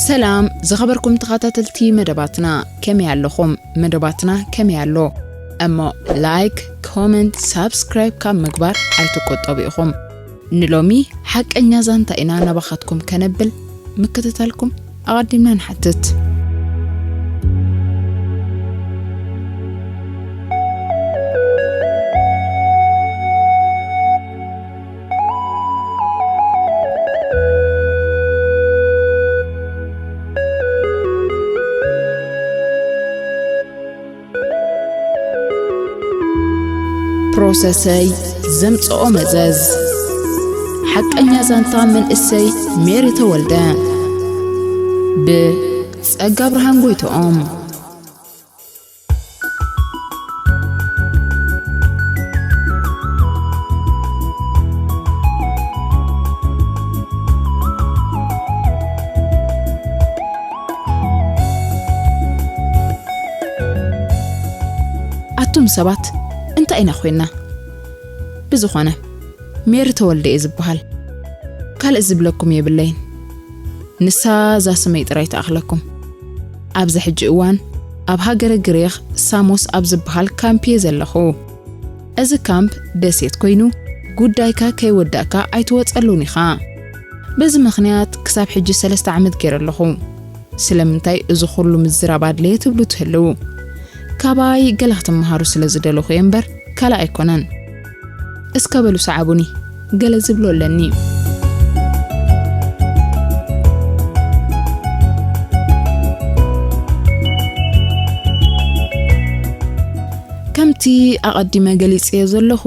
ሰላም ዝኸበርኩም ተኸታተልቲ መደባትና፣ ከመይ ኣለኹም? መደባትና ከመይ ኣሎ? እሞ ላይክ፣ ኮመንት፣ ሳብስክራይብ ካብ ምግባር ኣይትቆጠቡ ኢኹም። ንሎሚ ሓቀኛ ዛንታ ኢና ናባኻትኩም ከነብል ምክትታልኩም ኣቐዲምና ንሓትት። ፕሮሰሰይ ዘምጽኦ መዘዝ። ሓቀኛ ዛንታ መንእሰይ ሜሪ ተወልደ። ብጸጋ ብርሃን ጎይትኦም። ኣቱም ሰባት እንታይ ኢና ኮይና? ብዝኾነ ሜሪ ተወልደ እየ ዝበሃል። ካልእ ዝብለኩም የብለይን። ንሳ እዛ ስመይ ጥራይ ትኣኽለኩም። ኣብዚ ሕጂ እዋን ኣብ ሃገረ ግሪኽ ሳሞስ ኣብ ዝበሃል ካምፕ እየ ዘለኹ። እዚ ካምፕ ደሴት ኮይኑ ጉዳይካ ከይወዳእካ ኣይትወጸሉን ኢኻ። በዚ ምኽንያት ክሳብ ሕጂ ሰለስተ ዓመት ገይረ ኣለኹ። ስለምንታይ እዚ ኩሉ ምዝራብ ኣድለየ ትብሉ ትህልዉ። ካባይ ገለ ክትመሃሩ ስለ ዝደለኹ እየ እምበር ካልእ ኣይኮነን። እስከ በሉ ሰዓቡኒ፣ ገለ ዝብሎ ኣለኒ። ከምቲ ኣቐዲመ ገሊጸዮ ዘለኹ፣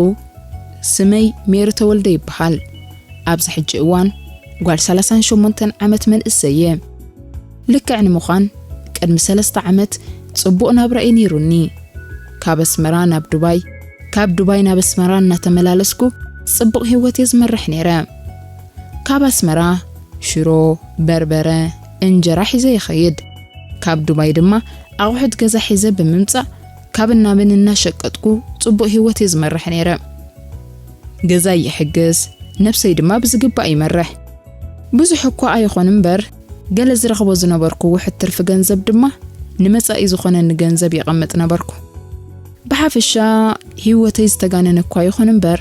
ስመይ ሜሪ ተወልደ ይበሃል። ኣብዚ ሕጂ እዋን ጓል ሰላሳን ሸሞንተን ዓመት መንእሰይ እየ። ልክዕ ንምዃን፣ ቅድሚ ሰለስተ ዓመት ጽቡቕ ናብራ እዩ ነይሩኒ። ካብ ኣስመራ ናብ ዱባይ፣ ካብ ዱባይ ናብ ኣስመራ እናተመላለስኩ ጽቡቕ ህይወት እየ ዝመርሕ ነይረ። ካብ ኣስመራ ሽሮ፣ በርበረ፣ እንጀራ ሒዘ ይኸይድ። ካብ ዱባይ ድማ ኣቑሑት ገዛ ሒዘ ብምምጻእ ካብ እናብን እናሸቀጥኩ ጽቡቕ ህይወት እየ ዝመርሕ ነይረ። ገዛይ ይሕግዝ፣ ነብሰይ ድማ ብዝግባእ ይመርሕ። ብዙሕ እኳ ኣይኾን እምበር፣ ገለ ዝረኽቦ ዝነበርኩ ውሑድ ትርፊ ገንዘብ ድማ ንመጻኢ ዝኾነኒ ገንዘብ የቐምጥ ነበርኩ። ብሓፈሻ ህይወተይ ዝተጋነነ እኳ ይኹን እምበር፣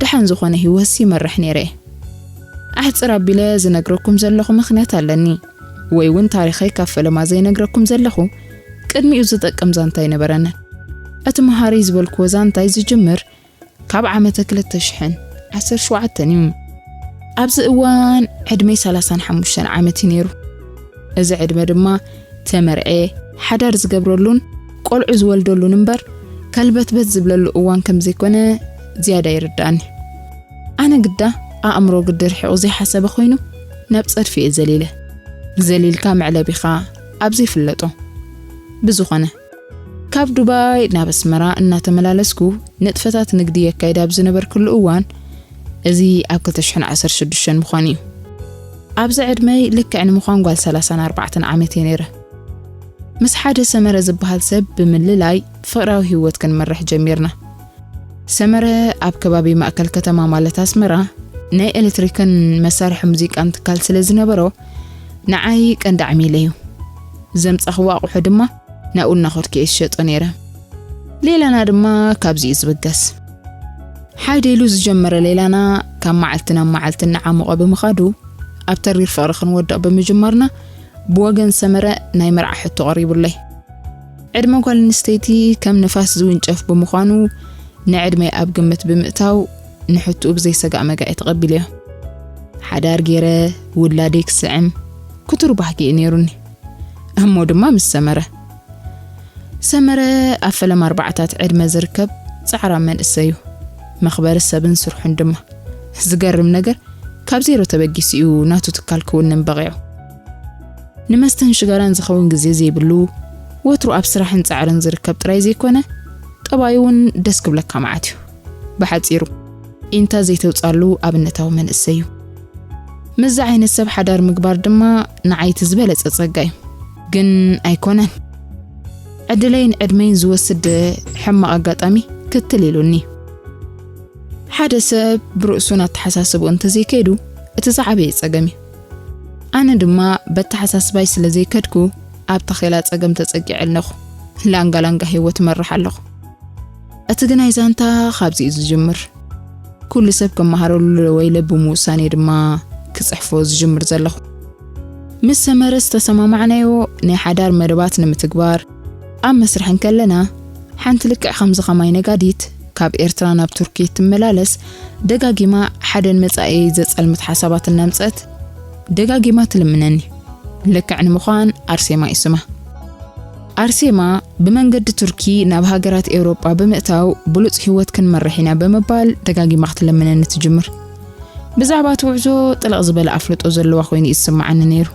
ደሓን ዝኾነ ህይወትሲ ይመርሕ ነይረ እየ። ኣሕጽር ኣቢለ ዝነግረኩም ዘለኹ ምኽንያት ኣለኒ፣ ወይ እውን ታሪኸይ ካብ ፈለማ ዘይነግረኩም ዘለኹ፣ ቅድሚኡ ዝጠቅም ዛንታ ኣይነበረንን። እቲ መሃሪ ዝበልክዎ ዛንታይ ዝጅምር ካብ ዓመተ ክልተ ሽሕን ዓሰርተ ሸውዓተን እዩ። ኣብዚ እዋን ዕድመይ ሰላሳን ሓሙሽተን ዓመት እዩ ነይሩ። እዚ ዕድመ ድማ ተመርዔ፣ ሓዳር ዝገብረሉን ቆልዑ ዝወልደሉን እምበር፣ ከልበትበት ዝብለሉ እዋን ከም ዘይኮነ ዝያዳ ይርድኣኒ። ኣነ ግዳ ኣእምሮ ግዲ ርሒቑ ዘይሓሰበ ኮይኑ ናብ ጸድፊ እየ ዘሊለ። ዘሊልካ መዕለቢኻ ኣብ ዘይፍለጦ። ብዝኾነ፣ ካብ ዱባይ ናብ ኣስመራ እናተመላለስኩ ንጥፈታት ንግዲ የካይድ ኣብ ዝነበርኩሉ እዋን፣ እዚ ኣብ ክልተ ሽሕን ዓሰርተ ሽዱሽተን ምዃኑ እዩ። ኣብዚ ዕድመይ ልክዕ ንምዃን ጓል ሰላሳን ኣርባዕተን ዓመት እየ ነይረ። ምስ ሓደ ሰመረ ዝበሃል ሰብ ብምልላይ ፍቕራዊ ህይወት ክንመርሕ ጀሚርና። ሰመረ ኣብ ከባቢ ማእከል ከተማ ማለት ኣስመራ ናይ ኤሌክትሪክን መሳርሒ ሙዚቃን ትካል ስለ ዝነበሮ፣ ንዓይ ቀንዲ ዓሚለ እዩ። ዘምጻኽዎ ኣቑሑ ድማ ናብኡ እናኸድኩ እየ ዝሸጦ ነይረ። ሌላና ድማ ካብዚ እዩ ዝብገስ። ሓደ ኢሉ ዝጀመረ ሌላና ካብ መዓልቲ ናብ መዓልቲ እናዓሞቐ ብምኻዱ፣ ኣብ ተሪር ፍቕሪ ክንወድቕ ብምጅማርና፣ ብወገን ሰመረ ናይ መርዓ ሕቶ ቀሪቡለይ። ዕድመ ጓል ኣንስተይቲ ከም ንፋስ ዝውንጨፍ ብምዃኑ፣ ንዕድመይ ኣብ ግምት ብምእታው፣ ንሕቶኡ ብዘይሰጋእ መጋዒ ተቐቢለዮ። ሓዳር ገይረ፣ ውላደይ ክስዕም፣ ክቱር ባህጊ እዩ ነይሩኒ። እሞ ድማ ምስ ሰመረ። ሰመረ ኣብ ፈለማ ኣርባዕታት ዕድመ ዝርከብ ጻዕራም መንእሰይ እዩ። መኽበሪ ሰብን ስርሑን ድማ። ዝገርም ነገር፣ ካብ ዜሮ ተበጊሱ እዩ ናቱ ትካል ክውንን በቒዑ። ንመስተን ሽጋራን ዝኸውን ግዜ ዘይብሉ፣ ወትሩ ኣብ ስራሕን ጻዕርን ዝርከብ ጥራይ ዘይኮነ፣ ጠባዩ እውን ደስ ክብለካ መዓት እዩ። ብሓጺሩ፣ ኢንታ ዘይተውጻሉ ኣብነታዊ መንእሰይ እዩ። ምስዚ ዓይነት ሰብ ሓዳር ምግባር ድማ ንዓይ እቲ ዝበለጸ ጸጋ እዩ። ግን ኣይኮነን። ዕድለይን ዕድመይን ዝወስድ ሕማቕ ኣጋጣሚ ክትል ኢሉኒ። ሓደ ሰብ ብርእሱን ኣተሓሳስብኡ እንተዘይከይዱ፣ እቲ ዝዓበየ ጸገም እዩ። ኣነ ድማ በተሓሳስባይ ስለ ዘይከድኩ ኣብ ታኼላ ጸገም ተጸጊዐ ኣለኹ። ላንጋ ላንጋ ህይወት እመርሕ ኣለኹ። እቲ ግናይ ዛንታ ካብዚ እዩ ዝጅምር። ኩሉ ሰብ ክመሃረሉ ወይ ለብሙ ውሳኔ ድማ ክጽሕፎ ዝጅምር ዘለኹ። ምስ ሰመረ ዝተሰማማዕናዮ ናይ ሓዳር መደባት ንምትግባር ኣብ መስርሕ እንከለና፣ ሓንቲ ልክዕ ከምዚ ከማይ ነጋዲት ካብ ኤርትራ ናብ ቱርኪ ትመላለስ፣ ደጋጊማ ሓደን መጻኢ ዘጸልምት ሓሳባት እናምጸት ደጋጊማ ትልምነኒ። ልክዕ ንምዃን ኣርሴማ እዩ ስማ። ኣርሴማ ብመንገዲ ቱርኪ ናብ ሃገራት ኤውሮጳ ብምእታው ብሉጽ ህይወት ክንመርሕ ኢና ብምባል ደጋጊማ ክትለምነኒ ትጅምር። ብዛዕባ እቲ ጉዕዞ ጥልቕ ዝበለ ኣፍልጦ ዘለዋ ኮይኑ እዩ ዝስምዓኒ ነይሩ።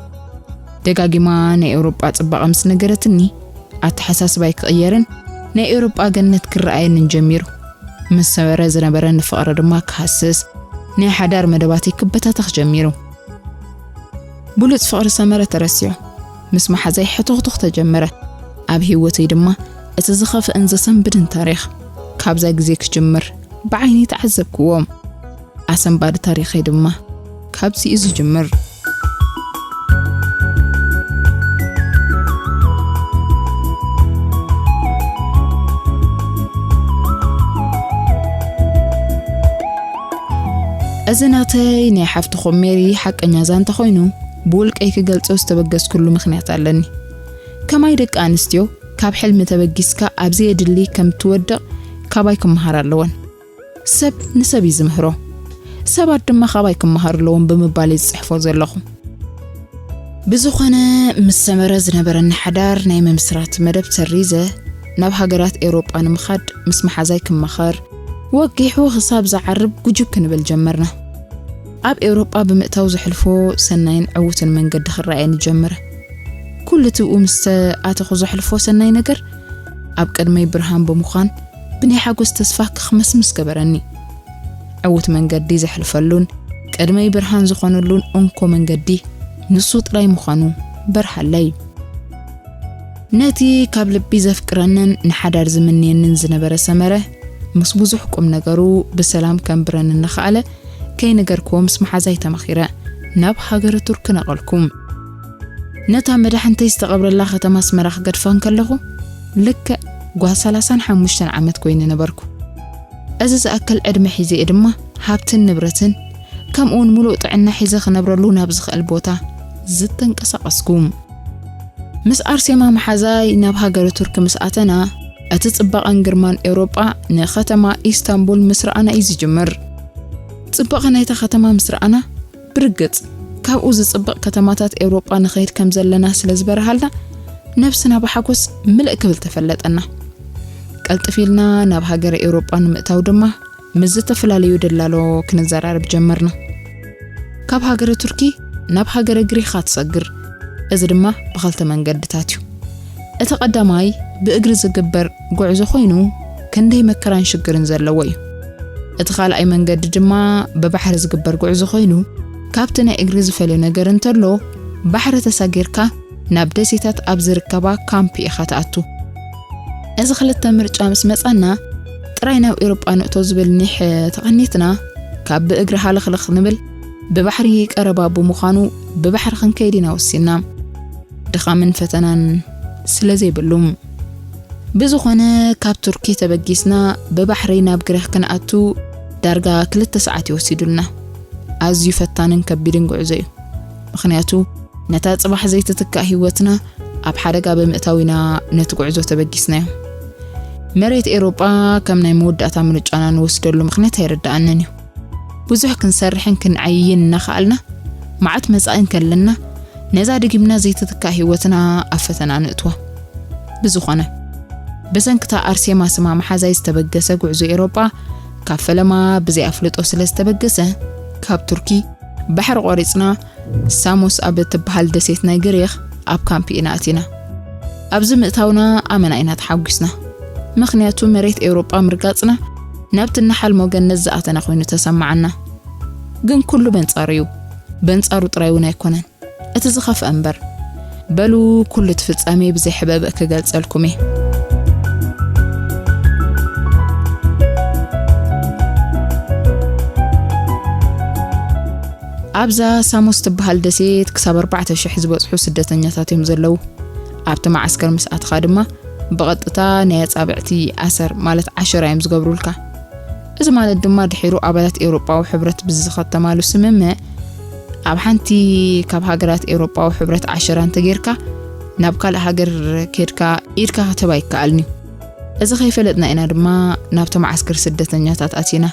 ደጋጊማ ናይ ኤውሮጳ ጽባቐ ምስ ነገረትኒ፣ ኣተሓሳስባይ ክቕየርን ናይ ኤውሮጳ ገነት ክረኣየንን ጀሚሩ። ምስ ሰመረ ዝነበረኒ ፍቕሪ ድማ ክሃስስ፣ ናይ ሓዳር መደባተይ ክበታተኽ ጀሚሩ። ብሉጽ ፍቕሪ ሰመረ ተረሲዑ፣ ምስ መሓዛይ ሕቱኽቱኽ ተጀመረ። ኣብ ህይወተይ ድማ እቲ ዝኸፍእን ዘሰንብድን ታሪኽ ካብዛ ግዜ ክጅምር ብዓይኒ ተዓዘብክዎም። ኣሰንባዲ ታሪኸይ ድማ ካብዚ እዩ ዝጅምር። እዚ ናተይ ናይ ሓፍትኹም ሜሪ ሓቀኛ ዛንታ ኮይኑ፣ ብውልቀይ ክገልጾ ዝተበገስኩሉ ምኽንያት ኣለኒ። ከማይ ደቂ ኣንስትዮ፣ ካብ ሕልሚ ተበጊስካ ኣብ ዘየድሊ ከም ትወድቕ ካባይ ክመሃር ኣለወን። ሰብ ንሰብ እዩ ዝምህሮ፣ ሰባት ድማ ካባይ ክመሃሩ ኣለዎም ብምባል እየ ዝጽሕፎ ዘለኹ። ብዝኾነ፣ ምስ ሰመረ ዝነበረኒ ሓዳር ናይ ምምስራት መደብ ሰሪዘ፣ ናብ ሃገራት ኤውሮጳ ንምኻድ ምስ መሓዛይ ክመኸር፣ ወጊሑ ክሳብ ዝዓርብ ጉጅብ ክንብል ጀመርና። ኣብ ኤውሮጳ ብምእታው ዘሕልፎ ሰናይን ዕዉትን መንገዲ ክረኣየኒ ጀመረ። ኩሉ ትብኡ ምስ ኣተኹ ዘሕልፎ ሰናይ ነገር ኣብ ቅድመይ ብርሃን ብምዃን ብናይ ሓጎስ ተስፋ ክኽመስምስ ገበረኒ። ዕዉት መንገዲ ዘሕልፈሉን ቅድመይ ብርሃን ዝኾነሉን እንኮ መንገዲ ንሱ ጥራይ ምዃኑ በርሃለይ። ነቲ ካብ ልቢ ዘፍቅረንን ንሓዳር ዝምንየንን ዝነበረ ሰመረ፣ ምስ ብዙሕ ቁም ነገሩ ብሰላም ከንብረኒ እናኸኣለ፣ ከይነገርክዎ ምስ መሓዛይ ተማኺረ ናብ ሃገረ ቱርክ ነቐልኩ። ነታ መዳሕንተይ ዝተቐብረላ ከተማ ኣስመራ ክገድፋ እንከለኹ፣ ልክዕ ጓል ሰላሳን ሓሙሽተን ዓመት ኮይነ ነበርኩ። እዚ ዝኣክል ዕድመ ሒዘ እየ ድማ ሃብትን ንብረትን፣ ከምኡውን ምሉእ ጥዕና ሒዘ ክነብረሉ ናብ ዝኽእል ቦታ ዝተንቀሳቐስኩ። ምስ ኣርሴማ መሓዛይ ናብ ሃገረ ቱርክ ምስ ኣተና፣ እቲ ጽባቐን ግርማን ኤውሮጳ ንኸተማ ኢስታንቡል ምስ ረኣና እዩ ዝጅምር። ጽባቐ ናይታ ከተማ ምስ ረኣና፣ ብርግጽ፣ ካብኡ ዝጽብቕ ከተማታት ኤውሮጳ ንኸይድ ከም ዘለና ስለ ዝበርሃልና፣ ነብስና ብሓጎስ ምልእ ክብል ተፈለጠና። ቀልጥፍ ኢልና ናብ ሃገረ ኤውሮጳ ንምእታው ድማ፣ ምስ ዝተፈላለዩ ደላሎ ክንዘራረብ ጀመርና። ካብ ሃገረ ቱርኪ ናብ ሃገረ ግሪኽ ትሰግር። እዚ ድማ ብኸልተ መንገድታት እዩ። እቲ ቀዳማይ ብእግሪ ዝግበር ጉዕዞ ኮይኑ፣ ክንደይ መከራን ሽግርን ዘለዎ እዩ። እቲ ካልኣይ መንገዲ ድማ ብባሕሪ ዝግበር ጉዕዞ ኮይኑ፣ ካብቲ ናይ እግሪ ዝፈልዮ ነገር እንተሎ፣ ባሕሪ ተሳጊርካ ናብ ደሴታት ኣብ ዝርከባ ካምፕ ኢኻ ትኣቱ። እዚ ክልተ ምርጫ ምስ መጻና፣ ጥራይ ናብ ኤውሮጳ ንእቶ ዝብል ኒሕ ተቐኒትና፣ ካብ ብእግሪ ሃለኽለኽ ንብል፣ ብባሕሪ ቀረባ ብምዃኑ፣ ብባሕሪ ክንከይድ ኢና ወሲንና። ድኻምን ፈተናን ስለ ዘይብሉ። ብዝኾነ፣ ካብ ቱርኪ ተበጊስና ብባሕሪ ናብ ግሪኽ ክንኣቱ ዳርጋ ክልተ ሰዓት እዩ ወሲዱልና። ኣዝዩ ፈታንን ከቢድን ጉዕዞ እዩ። ምኽንያቱ፣ ነታ ጽባሕ ዘይትትካእ ህይወትና ኣብ ሓደጋ ብምእታው ኢና ነቲ ጉዕዞ ተበጊስናዮ። መሬት ኤውሮጳ ከም ናይ መወዳእታ ምርጫና ንወስደሉ ምኽንያት ኣይርድኣንን እዩ። ብዙሕ ክንሰርሕን ክንዓይይን እናኸኣልና፣ መዓት መጻኢ እንከለና፣ ነዛ ደጊምና ዘይትትካእ ህይወትና ኣብ ፈተና ንእትዋ። ብዝኾነ፣ ብሰንክታ ኣርሴማ ስማ መሓዛይ ዝተበገሰ ጉዕዞ ኤውሮጳ፣ ካብ ፈለማ ብዘይ ኣፍልጦ ስለ ዝተበገሰ፣ ካብ ቱርኪ ባሕሪ ቆሪጽና ሳሞስ ኣብ እትበሃል ደሴት ናይ ግሪኽ ኣብ ካምፕ ኢና ኣቲና። ኣብዚ ምእታውና ኣመና ኢና ተሓጒስና። ምኽንያቱ መሬት ኤውሮጳ ምርጋጽና ናብቲ እናሓልሞ ገነት ዝኣተና ኮይኑ ተሰማዓና። ግን ኩሉ በንጻሩ እዩ። በንጻሩ ጥራይ እውን ኣይኮነን። እቲ ዝኸፍአ እምበር። በሉ ኩሉ እቲ ፍጻሜ ብዘይ ሕበብእ ክገልጸልኩም እየ። ኣብዛ ሳሞስ ትበሃል ደሴት ክሳብ ኣርባዕተ ሽሕ ዝበጽሑ ስደተኛታት እዮም ዘለዉ። ኣብቲ መዓስከር ምስ ኣትኻ ድማ ብቐጥታ ናይ ኣጻብዕቲ ኣሰር ማለት ዓሸራ እዮም ዝገብሩልካ። እዚ ማለት ድማ ድሒሩ ኣባላት ኤውሮጳዊ ሕብረት ብዝኸተማሉ ስምምዕ ኣብ ሓንቲ ካብ ሃገራት ኤውሮጳዊ ሕብረት ዓሸራ እንተጌርካ ናብ ካልእ ሃገር ኬድካ ኢድካ ክትህብ ኣይከኣልን እዩ። እዚ ከይፈለጥና ኢና ድማ ናብቲ መዓስከር ስደተኛታት ኣቲና።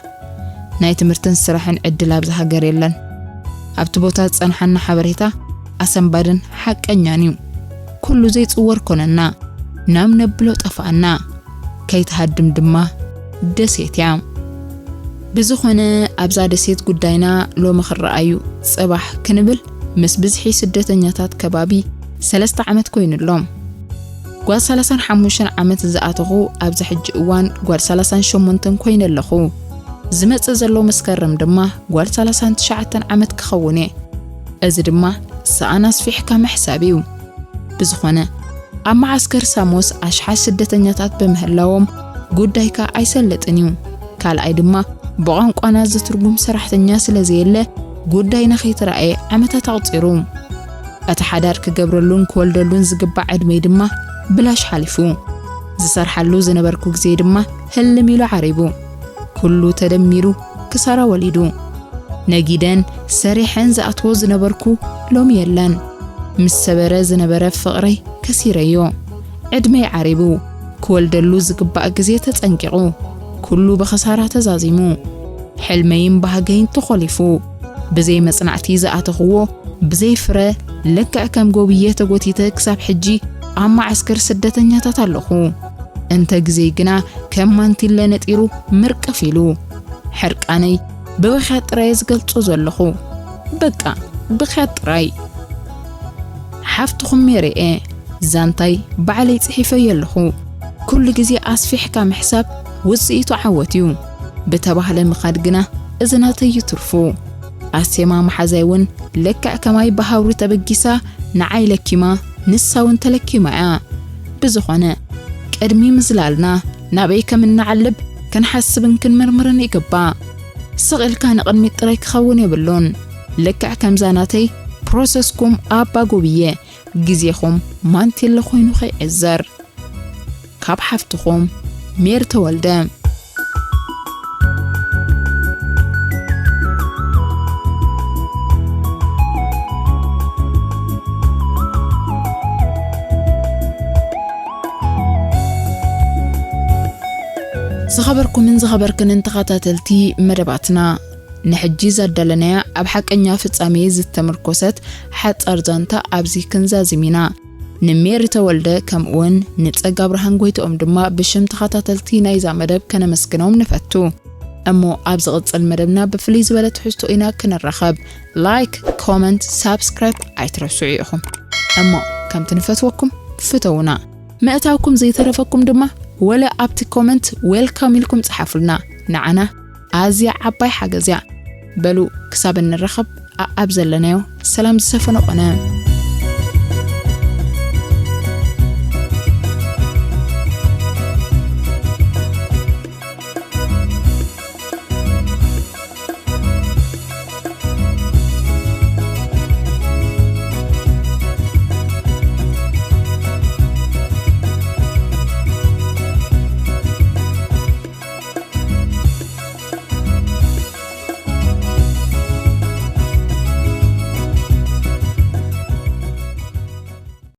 ናይ ትምህርትን ስራሕን ዕድል ኣብዚ ሃገር የለን። ኣብቲ ቦታ ዝጸንሓና ሓበሬታ ኣሰንባድን ሓቀኛን እዩ። ኩሉ ዘይጽወር ኮነና፣ ናብ ነብሎ ጠፋኣና። ከይትሃድም ድማ ደሴት እያ። ብዝኾነ ኣብዛ ደሴት ጉዳይና ሎሚ ክረኣዩ ጽባሕ ክንብል ምስ ብዝሒ ስደተኛታት ከባቢ ሰለስተ ዓመት ኮይኑ ኣሎ። ጓል ሰላሳን ሓሙሽተን ዓመት ዝኣተኹ ኣብዚ ሕጂ እዋን ጓል ሰላሳን ሸሞንተን ኮይነ ኣለኹ። ዝመጽእ ዘሎ መስከረም ድማ ጓል ሰላሳን ትሽዓተን ዓመት ክኸውን እየ። እዚ ድማ ሰኣን ኣስፊሕካ ምሕሳብ እዩ። ብዝኾነ ኣብ መዓስከር ሳሞስ ኣሽሓት ስደተኛታት ብምህላዎም ጉዳይካ ኣይሰልጥን እዩ። ካልኣይ ድማ ብቋንቋና ዝትርጉም ሰራሕተኛ ስለ ዘየለ ጉዳይና ከይተራእየ ዓመታት ኣቑጺሩ። እቲ ሓዳር ክገብረሉን ክወልደሉን ዝግባእ ዕድመይ ድማ ብላሽ ሓሊፉ። ዝሰርሓሉ ዝነበርኩ ግዜ ድማ ህልም ኢሉ ዓሪቡ። ኩሉ ተደሚሩ ክሳራ ወሊዱ። ነጊደን ሰሪሐን ዝኣትዎ ዝነበርኩ ሎሚ የለን። ምስ ሰበረ ዝነበረ ፍቕረይ ከሲረዮ። ዕድመይ ዓሪቡ። ክወልደሉ ዝግባእ ግዜ ተጸንቂቑ። ኩሉ ብኸሳራ ተዛዚሙ። ሕልመይን ባህገይን ተኾሊፉ። ብዘይ መጽናዕቲ ዝኣተኽዎ ብዘይ ፍረ ልክዕ ከም ጎብየ ተጎቲተ ክሳብ ሕጂ ኣብ መዓስከር ስደተኛታት ኣለኹ። እንተ ግዜ ግና ከም ማንቲለ ነጢሩ ምርቅፍ ኢሉ። ሕርቃነይ ብብኽያት ጥራይ ዝገልጾ ዘለኹ። በቃ ብኽያት ጥራይ። ሓፍትኹም ሜሪኤ ዛንታይ ባዕለይ ጽሒፈዮ ኣለኹ። ኩሉ ግዜ ኣስፊሕካ ምሕሳብ ውጽኢቱ ዓወት እዩ። ብተባህለ ምኻድ ግና እዚ ናተይ እዩ ትርፉ። ኣሴማ መሓዛይ እውን ልክዕ ከማይ ብሃውሪ ተበጊሳ ንዓይ ለኪማ፣ ንሳ እውን ተለኪማ እያ። ብዝኾነ፣ ቅድሚ ምዝላልና ናበይ ከም እንዓልብ ክንሓስብን ክንምርምርን ይግባእ። ስቕ ኢልካ ንቕድሚት ጥራይ ክኸውን የብሉን። ልክዕ ከምዛ ናተይ ፕሮሰስኩም ኣባ ጎብየ፣ ግዜኹም ማንቲለ ኮይኑ ከይዕዘር። ካብ ሓፍትኹም ሜሪ ተወልደ። ዝኸበርኩምን ዝኸበርክንን ተኸታተልቲ መደባትና፣ ንሕጂ ዘዳለናያ ኣብ ሓቀኛ ፍጻሜ ዝተመርኮሰት ሓጻር ዛንታ ኣብዚ ክንዛዝም ኢና። ንሜሪ ተወልደ ከምኡውን ንጸጋ ብርሃን ጎይትኦም ድማ ብሽም ተኸታተልቲ ናይዛ መደብ ከነመስግኖም ንፈቱ። እሞ ኣብ ዝቕጽል መደብና ብፍልይ ዝበለ ትሕዝቶ ኢና ክንራኸብ። ላይክ፣ ኮመንት፣ ሳብስክራይብ ኣይትረስዑ ኢኹም። እሞ ከምቲ ንፈትወኩም ፍተውና። ምእታውኩም ዘይተረፈኩም ድማ ወለ ኣብቲ ኮመንት ዌልካም ኢልኩም ጽሓፉልና። ንዓና ኣዝያ ዓባይ ሓገዝ እያ። በሉ ክሳብ እንራኸብ ኣኣብ ዘለናዮ ሰላም ዝሰፈኖ ኾነ።